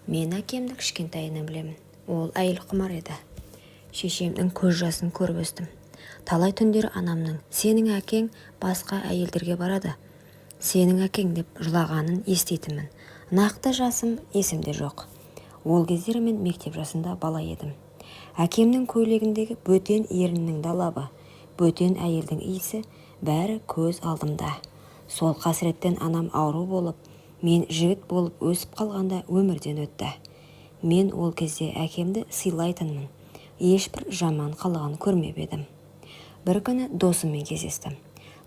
Мен әкемді кішкентайынан білемін. Ол әйелқұмар еді. Шешемнің көз жасын көріп өстім. Талай түндері анамның: «Сенің әкең басқа әйелдерге барады, сенің әкең», – деп жылағанын еститінмін. Нақты жасым есімде жоқ. Ол кездері мен мектеп жасында бала едім. Әкемнің көйлегіндегі бөтен еріннің далабы, бөтен әйелдің иісі, бәрі көз алдымда. Сол қасіреттен анам ауру болып, мен жігіт болып өсіп қалғанда өмірден өтті. Мен ол кезде әкемді сыйлайтынмын, ешбір жаман қылығын көрмеп едім. Бір күні досыммен кездестім.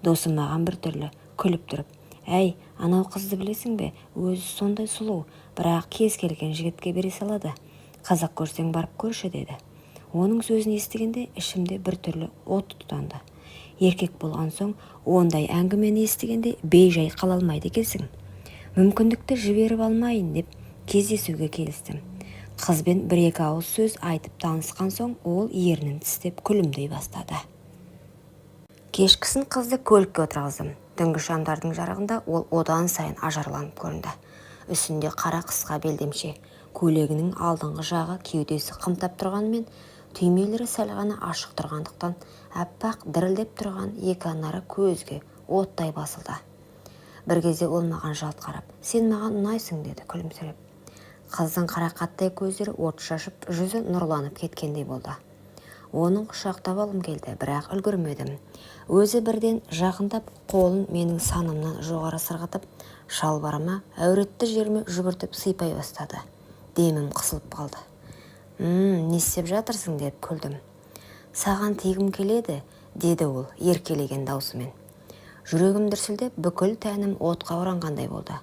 Досым маған біртүрлі күліп тұрып: «Әй, анау қызды білесің бе? Өзі сондай сұлу, бірақ кез келген жігітке бере салады. Қызық көрсең, барып көрші», – деді. Оның сөзін естігенде ішімде біртүрлі от тұтанды. Еркек болған соң ондай әңгімені естігенде бей-жай қала алмайды екенсің. Мүмкіндікті жіберіп алмайын деп кездесуге келістім. Қызбен бір-екі ауыз сөз айтып танысқан соң, ол ернін тістеп күлімдей бастады. Кешкісін қызды көлікке отырғыздым. Түнгі шамдардың жарығында ол одан сайын ажарланып көрінді. Үстінде қара қысқа белдемше. Көйлегінің алдыңғы жағы кеудесі қымтап тұрғанымен, түймелері сәл ғана ашық тұрғандықтан, аппақ дірілдеп тұрған екі анары көзге оттай басылды. Бір кезде ол маған жалт қарап: «Сен маған ұнайсың», – деді күлімсіреп. Қыздың қарақаттай көздері от шашып, жүзі нұрланып кеткендей болды. Оның құшақтап алғым келді, бірақ үлгермедім. Өзі бірден жақындап, қолын менің санымнан жоғары сырғытып, шалбарыма, әуретті жеріме жүгіртіп сыйпай бастады. Демім қысылып қалды. Не істеп жатырсың?» – деп күлдім. «Саған тигім келеді», – деді ол еркелеген даусымен. Жүрегім дүрсілдеп, бүкіл тәнім отқа оранғандай болды.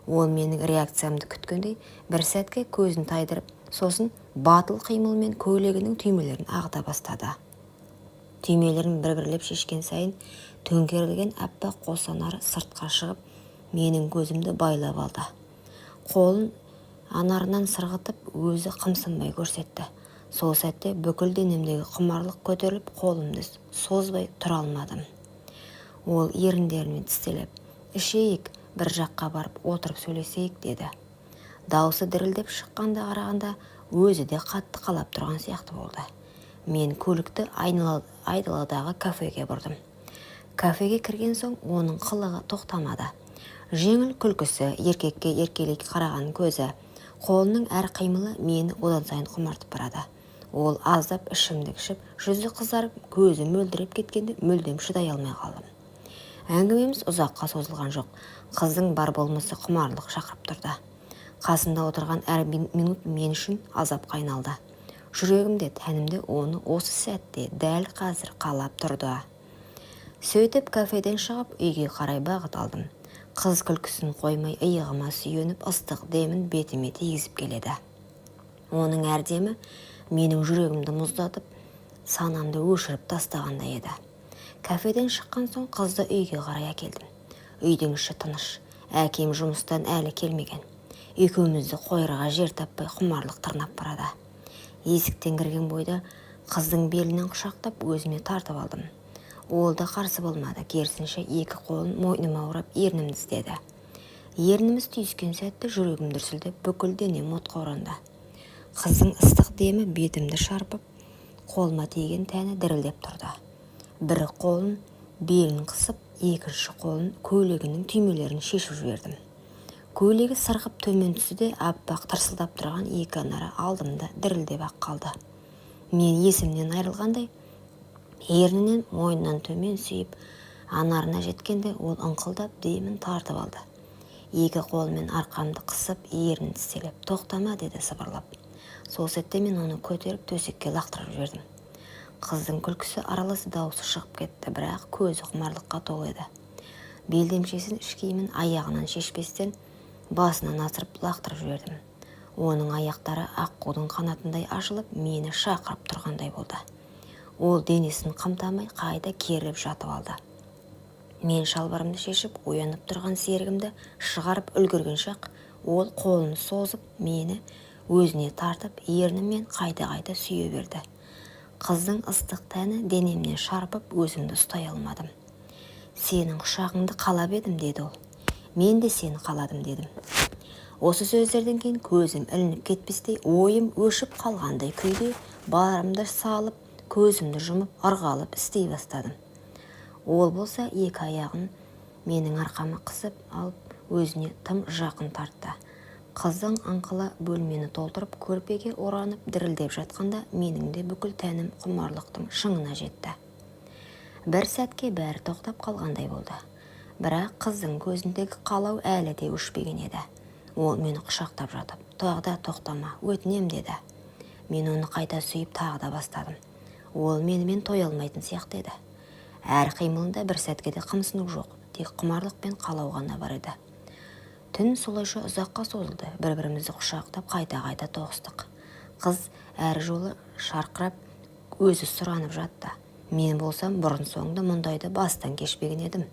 Ол менің реакциямды күткендей бір сәтке көзін тайдырып, сосын батыл қимылмен көйлегінің түймелерін ағыта бастады. Түймелерін бір-бірлеп шешкен сайын төңкерілген аппақ қос анары сыртқа шығып, менің көзімді байлап алды. Қолын анарынан сырғытып, өзі қымсынбай көрсетті. Сол сәтте бүкіл денемдегі құмарлық көтеріліп, қолымды созбай тұра алмадым. Ол еріндерімен тістелеп: «Ішейік, бір жаққа барып отырып сөйлесейік», – деді. Даусы дірілдеп шыққанда қарағанда, өзі де қатты қалап тұрған сияқты болды. Мен көлікті айдаладағы кафеге бұрдым. Кафеге кірген соң оның қылығы тоқтамады. Жеңіл күлкісі, еркекке еркелей қараған көзі, қолының әр қимылы мені одан сайын құмартып барады. Ол аздап ішімдік ішіп, жүзі қызарып, көзі мөлдіреп кеткенде мүлдем шыдай алмай қалдым. Әңгімеміз ұзаққа созылған жоқ. Қыздың бар болмысы құмарлық шақырып тұрды. Қасында отырған әр минут мен үшін азапқа айналды. Жүрегім де, тәнім де оны осы сәтте, дәл қазір қалап тұрды. Сөйтіп кафеден шығып, үйге қарай бағыт алдым. Қыз күлкісін қоймай, иығыма сүйеніп, ыстық демін бетіме тигізіп келеді. Оның әр демі менің жүрегімді мұздатып, санамды өшіріп тастағандай еді. Кафеден шыққан соң қызды үйге қарай әкелдім. Үйдің іші тыныш. Әкем жұмыстан әлі келмеген. Екеумізді қоярға жер таппай, құмарлық тырнап барады. Есіктен кірген бойда қыздың белінен құшақтап, өзіме тартып алдым. Ол да қарсы болмады, керісінше, екі қолын мойныма орап, ернімді тістеді. Ерніміз түйіскен сәтте жүрегім дүрсілдеп, бүкіл денем отқа оранды. Қыздың ыстық демі бетімді шарпып, қолыма тиген тәні дірілдеп тұрды. Бір қолын белін қысып, екінші қолын көйлегінің түймелерін шешіп жібердім. Көйлегі сырғып төмен түсті де, аппақ тырсылдап тұрған екі анары алдымда дірілдеп-ақ қалды. Мен есімнен айырылғандай ернінен, мойнынан төмен сүйіп, анарына жеткенде ол ыңқылдап демін тартып алды. Екі қолымен арқамды қысып, ернін тістелеп: «Тоқтама», – деді сыбырлап. Сол сәтте мен оны көтеріп, төсекке лақтырып жібердім. Қыздың күлкісі аралас даусы шығып кетті, бірақ көзі құмарлыққа толы еді. Белдемшесін, іш киімін аяғынан шешпестен басынан асырып лақтырып жібердім. Оның аяқтары аққудың қанатындай ашылып, мені шақырып тұрғандай болды. Ол денесін қымтамай қайта керіліп жатып алды. Мен шалбарымды шешіп, оянып тұрған серігімді шығарып үлгерген шақ ол қолын созып, мені өзіне тартып, ерніммен қайта-қайта сүйе берді. Қыздың ыстық тәні денемнен шарпып, өзімді ұстай алмадым. «Сенің құшағыңды қалап едім», – деді ол. «Мен де сені қаладым», – дедім. Осы сөздерден кейін көзім ілініп кетпестей, ойым өшіп қалғандай күйде барымды салып, көзімді жұмып, ырғалып істей бастадым. Ол болса екі аяғын менің арқама қысып алып, өзіне тым жақын тартты. Қыздың ыңқылы бөлмені толтырып, көрпеге оранып дірілдеп жатқанда менің де бүкіл тәнім құмарлықтың шыңына жетті. Бір сәтке бәрі тоқтап қалғандай болды. Бірақ қыздың көзіндегі қалау әлі де өшпеген еді. Ол мені құшақтап жатып, тағы да тоқтама, өтінем деді. Мен оны қайта сүйіп тағы да бастадым. Ол менімен тоя алмайтын сияқты еді. Әр қимылында бір сәтке де қымсыну жоқ, тек құмарлық пен қалау ғана бар еді. Түн солайша ұзаққа созылды. Бір-бірімізді құшақтап қайта-қайта тоғыстық. Қыз әр жолы шарқырап өзі сұранып жатты. Мен болсам бұрын-соңды мұндайды бастан кешпеген едім.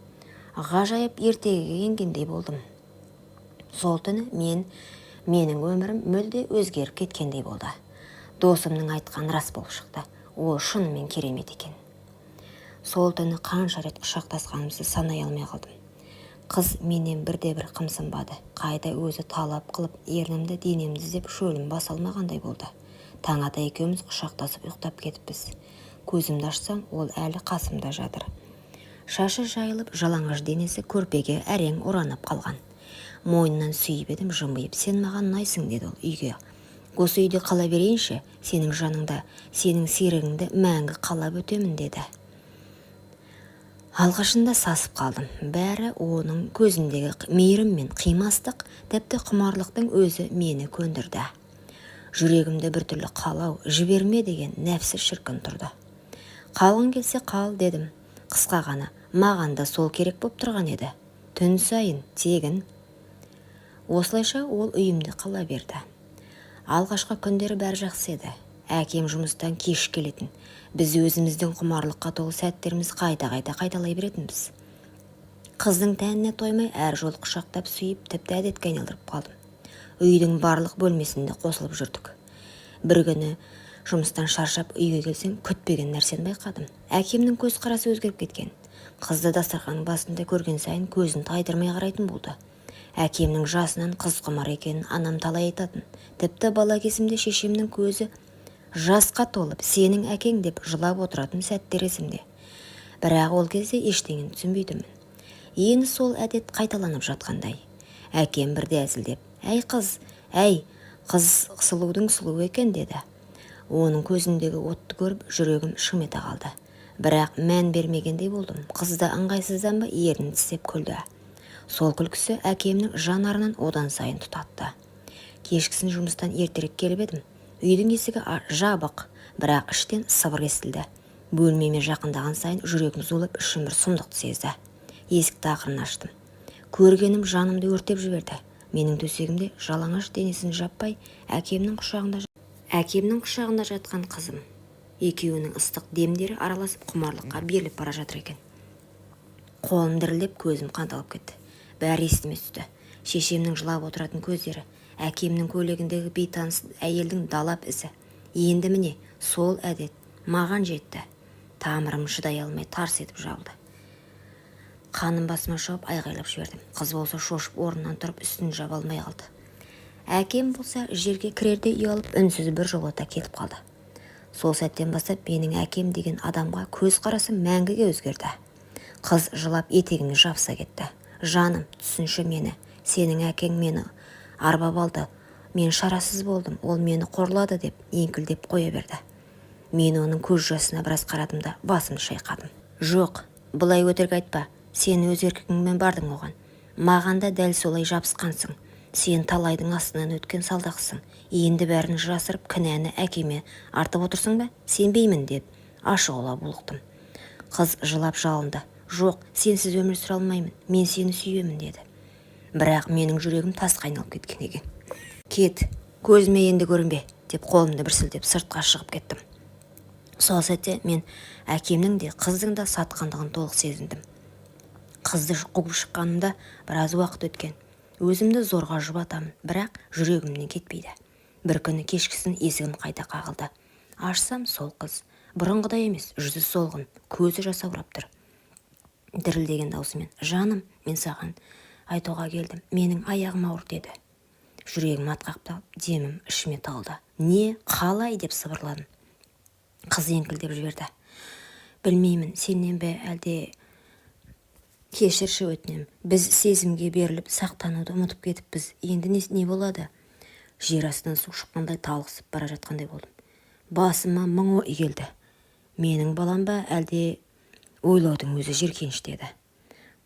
Ғажайып ертегіге енгендей болдым. Сол түні менің өмірім мүлде өзгеріп кеткендей болды. Досымның айтқаны рас болып шықты. Ол шынымен керемет екен. Сол түні қанша рет құшақтасқанымызды санай алмай қалдым. Қыз менен бірде-бір қымсынбады. Қайта өзі талап қылып, ернімді, денемді іздеп шөлін баса алмағандай болды. Таң ата екеуміз құшақтасып ұйықтап кетіппіз. Көзімді ашсам, ол әлі қасымда жатыр. Шашы жайылып, жалаңаш денесі көрпеге әрең оранып қалған. Мойнынан сүйіп едім, жымиып, сен маған ұнайсың, деді ол үйге. Осы үйде қала берейінші, сенің жаныңда, сенің серігіңді мәңгі қалап өтемін, деді. Алғашында сасып қалдым. Бәрі оның көзіндегі мейірім мен қимастық, тіпті құмарлықтың өзі мені көндірді. Жүрегімде біртүрлі қалау, жіберме деген нәпсі шіркін тұрды. Қалғың келсе қал, дедім. Қысқа ғана, маған да сол керек боп тұрған еді. Түн сайын, тегін. Осылайша ол үйімде қала берді. Алғашқы күндері бәрі жақсы еді. Әкем жұмыстан кеш келетін. Біз өзіміздің құмарлыққа толы сәттерімізді қайта-қайта қайталай беретінбіз. Қыздың тәніне тоймай әр жолы құшақтап сүйіп, тіпті әдетке айналдырып қалдым. Үйдің барлық бөлмесінде қосылып жүрдік. Бір күні жұмыстан шаршап үйге келсем, күтпеген нәрсені байқадым. Әкемнің көзқарасы өзгеріп кеткен. Қызды дастарханның басында көрген сайын көзін тайдырмай қарайтын болды. Әкемнің жасынан қыз құмар екенін анам талай айтатын. Тіпті бала кезімде шешемнің көзі жасқа толып, сенің әкең деп жылап отыратын сәттер есімде. Бірақ ол кезде ештеңені түсінбейтінмін. Енді сол әдет қайталанып жатқандай. Әкем бірде әзілдеп, әй қыз, әй, қыз сұлудың сұлуы екен, деді. Оның көзіндегі отты көріп, жүрегім шым ете қалды. Бірақ мән бермегендей болдым. Қыз да ыңғайсызданба ернін тістеп күлді. Сол күлкісі әкемнің жанарынан одан сайын тұтатты. Кешкісін жұмыстан ертерек келіп едім. Үйдің есігі жабық, бірақ іштен сыбыр естілді. Бөлмеме жақындаған сайын жүрегім зулап, ішім бір сұмдықты сезді. Есікті ақырын аштым. Көргенім жанымды өртеп жіберді. Менің төсегімде жалаңаш денесін жаппай, әкемнің құшағында жатқан қызым. Екеуінің ыстық демдері араласып құмарлыққа беріліп бара жатыр екен. Қолым дірілдеп, көзім қанталап кетті. Бәрі есіме түсті. Шешемнің жылап отыратын көздері, әкемнің көйлегіндегі бейтаныс әйелдің далап ізі. Енді міне, сол әдет маған жетті. Тамырым шыдай алмай тарс етіп жабылды. Қаным басыма шауып айғайлап жібердім. Қыз болса шошып орнынан тұрып үстін жаба алмай қалды. Әкем болса жерге кірердей ұялып үнсіз бір жолата кетіп қалды. Сол сәттен бастап менің әкем деген адамға көз қарасым мәңгіге өзгерді. Қыз жылап етегіме жабыса кетті. Жаным, түсінші мені. Сенің әкең мені арбап алды. Мен шарасыз болдым, ол мені қорлады деп еңкілдеп қоя берді. Мен оның көз жасына біраз қарадым да басымды шайқадым. Жоқ, бұлай өтірік айтпа. Сен өз еркіңмен бардың оған. Маған да дәл солай жабысқансың. Сен талайдың астынан өткен салдақсың. Енді бәрін жасырып, кінәні әкеме артып отырсың ба? Сенбеймін деп ашулана булықтым. Қыз жылап жалынды. Жоқ, сенсіз өмір сүре алмаймын. Мен сені сүйемін, деді. Бірақ менің жүрегім тасқа айналып кеткен екен. Кет, көзіме енді көрінбе, деп қолымды бір сілтеп сыртқа шығып кеттім. Сол сәтте мен әкемнің де, қыздың да сатқандығын толық сезіндім. Қызды қуып шыққанымда біраз уақыт өткен. Өзімді зорға жұбатамын, бірақ жүрегімнен кетпейді. Бір күні кешкісін есігім қайта қағылды. Ашсам, сол қыз. Бұрынғыдай емес, жүзі солғын, көзі жасаурап тұр. Дірілдеген даусымен, жаным, мен саған айтуға келдім, менің аяғым ауыр, деді. Жүрегім атқақтап, демім ішіме тығылды. «Не? Қалай?» – деп сыбырладым. Қыз еңкілдеп жіберді. «Білмеймін, сенен бе әлде? Кешірші, өтінемін. Біз сезімге беріліп, сақтануды ұмытып кетіппіз. Енді не болады?» Жер астынан су шыққандай, талықсып бара жатқандай болдым. Басыма мың ой келді. Менің балам ба әлде? Ойлаудың өзі жиіркенішті еді.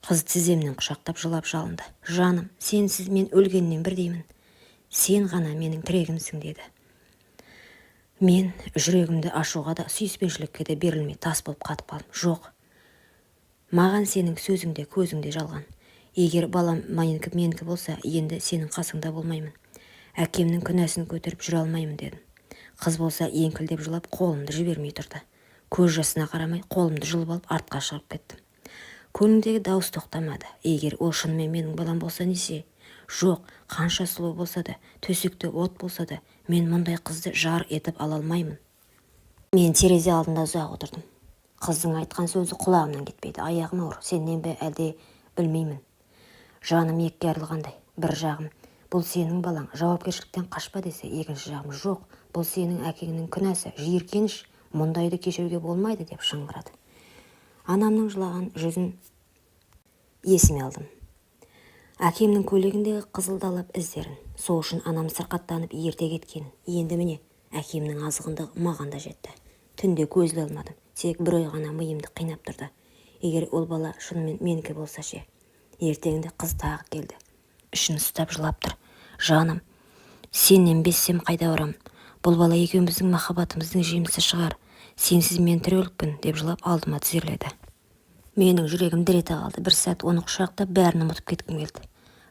Қыз тіземнен құшақтап, жылап жалынды: «Жаным, сенсіз мен өлгеннен бірдеймін. Сен ғана менің тірегімсің», – деді. Мен жүрегімді ашуға да, сүйіспеншілікке де берілмей, тас болып қатып қалдым. «Жоқ, маған сенің сөзің де, көзің де жалған. Егер балам менікі болса, енді сенің қасыңда болмаймын. Әкемнің күнәсін көтеріп жүре алмаймын», – дедім. Қыз болса еңкілдеп жылап, қолымды жібермей тұрды. Көз жасына қарамай, қолымды жұлып алып, артқа шығып кеттім. Көңілімдегі дауыс тоқтамады. Егер ол шынымен менің балам болса ше? Жоқ, қанша сұлу болса да, төсекте от болса да, мен мұндай қызды жар етіп ала алмаймын. Мен терезе алдында ұзақ отырдым. Қыздың айтқан сөзі құлағымнан кетпейді. Аяғым ауыр. Сенен бе әлде? Білмеймін. Жаным екіге айырылғандай. Бір жағым: «Бұл сенің балаң, жауапкершіліктен қашпа», – десе, екінші жағым: «Жоқ, бұл сенің әкеңнің күнәсі, жиіркеніш, мұндайды кешіруге болмайды», – деп шыңғырады. Анамның жылаған жүзін есіме алдым, әкемнің көйлегіндегі қызылдалап іздерін. Сол үшін анам сырқаттанып ерте кеткенін. Енді, міне, әкемнің азғындығы маған да жетті. Түнде көз іле алмадым. Тек бір ой ғана миымды қинап тұрды: егер ол бала шынымен менікі болса ше? Ертеңінде қыз тағы келді. Ішін ұстап жылап тұр: «Жаным, сенен безсем, қайда барамын? Бұл бала екеуміздің махаббатымыздың жемісі шығар. Сенсіз мен тірі өлікпін», – деп жылап, алдыма тізерледі. Менің жүрегім дір ете қалды. Бір сәт оны құшақтап, бәрін ұмытып кеткім келді.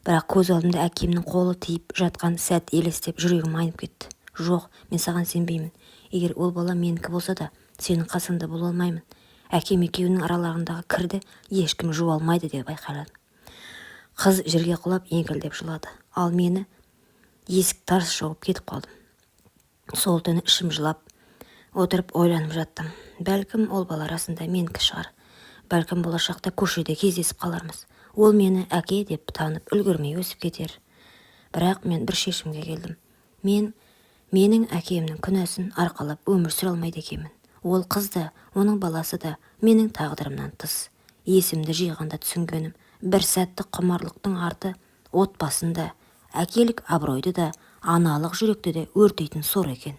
Бірақ көз алдымда әкемнің қолы тиіп жатқан сәт елестеп, жүрегім айнып кетті. «Жоқ, мен саған сенбеймін. Егер ол бала менікі болса да, сенің қасыңда бола алмаймын. Әкем екеуінің араларындағы кірді ешкім жуа алмайды», – деп айқайладым. Қыз жерге құлап, еңкілдеп жылады. Ал мені есік тарс жауып, кетіп қалдым. Сол түні ішім жылап отырып, ойланып жаттым. Бәлкім, ол бала расында менікі шығар. Бәлкім, болашақта көшеде кездесіп қалармыз. Ол мені әке деп танып үлгермей өсіп кетер. Бірақ мен бір шешімге келдім: мен менің әкемнің күнәсін арқалап өмір сүре алмайды екенмін. Ол қыз да, оның баласы да менің тағдырымнан тыс. Есімді жиғанда түсінгенім: бір сәттік құмарлықтың арты отбасын да, әкелік абыройды да, аналық жүректі де өртейтін сор екен.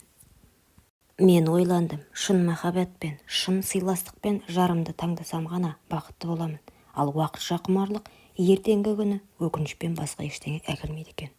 Мен ойландым: шын махаббатпен, шын сыйластықпен жарымды таңдасам ғана бақытты боламын. Ал уақытша құмарлық ертеңгі күні өкініштен басқа ештеңе әкелмейді екен.